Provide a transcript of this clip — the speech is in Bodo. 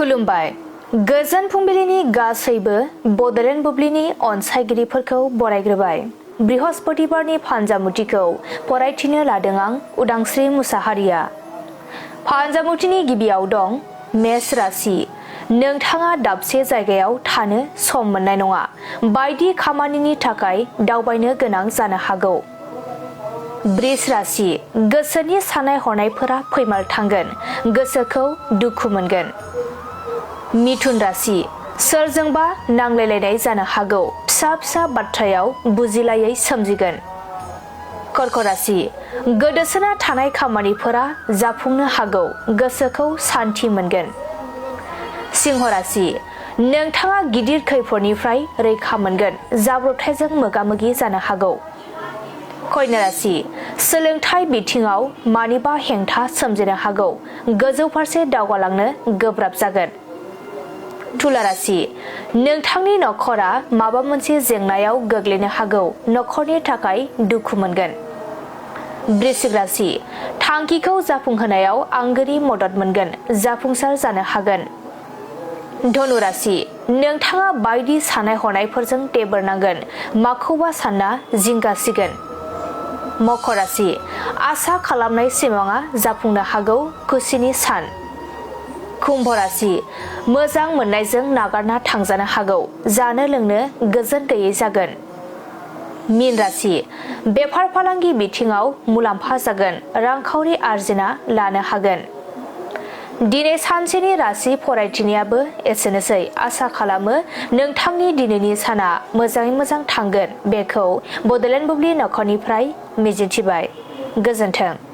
खुलुमबाय गोजोन फुंबिलिनि गासैबो बडलेण्ड बुब्लिनि अनसायगिरिफोरखौ बरायग्रोबाय। बृहस्पतिबारनि फानजामुथिखौ फरायथिनो लादों आं उदांस्रि मुसाहारिया। फानजामुथिनि गिबियाव दं मेष राशि। नोंथाङा दाबसे जायगायाव थानो सम मोननाय नङा। बायदि खामानिनि थाखाय दावबायनो गोनां जानो हागौ। वृष राशि। गोसोनि साननाय हनायफोरा फैमाल थांगोन। गोसोखौ दुखु मोनगोन। मिथुन राशि। सोरजोंबा नांलायलायनाय जानो हागौ। फिसा फिसा बाथ्रायाव बुजिलायै सोमजिगोन। कर्क राशि। गोदोसोना थानाय खामानिफोरा जाफुंनो हागौ। गोसोखौ सान्थि मोनगोन। सिंह राशि। नोंथाङा गिदिर खैफोदनिफ्राय रैखा मोनगोन। जाब्रबथायजों मोगा मोगि जानो हागौ। कन्या राशि। सोलोंथाइ बिथिङाव मानिबा हेंथा सोमजिनो हागौ। गोजौ फारसे दावगालांनो गोब्राब जागोन। तुला राशि। नोंथांनि नखरा माबा मोनसे जेंनायाव गोग्लैनो हागौ। नखरनि थाखाय दुखु मोनगोन। वृश्चिक राशि। थांखिखौ जाफुंहोनायाव आंगोनि मदद मोनगोन। जाफुंसार जानो हागोन। धनु राशि। नोंथाङा बायदि साननाय हनायफोरजों देबोरनांगोन। माखौबा सानना जिंगासिगोन। मकर राशि। आसा खालामनाय सिमाङा जाफुंनो हागौ। खुसिनि सान। कुम्भ राशि। मोजां मोननायजों नागारना थांजानो हागौ। जानो लोंनो गोजोन गैयै जागोन। मीन राशि। बेफार फालांगि बिथिङाव मुलाम्फा जागोन। रांखावरि आरजिना लानो हागोन। दिनै सानसेनि राशि फरायथिनायाबो एसेनोसै। आसा खालामो नोंथांनि दिनैनि साना मोजाङै मोजां थांगोन। बेखौ बडलेण्ड बुब्लि नखरनिफ्राय मिजिंथिबाय। गोजोन्थों।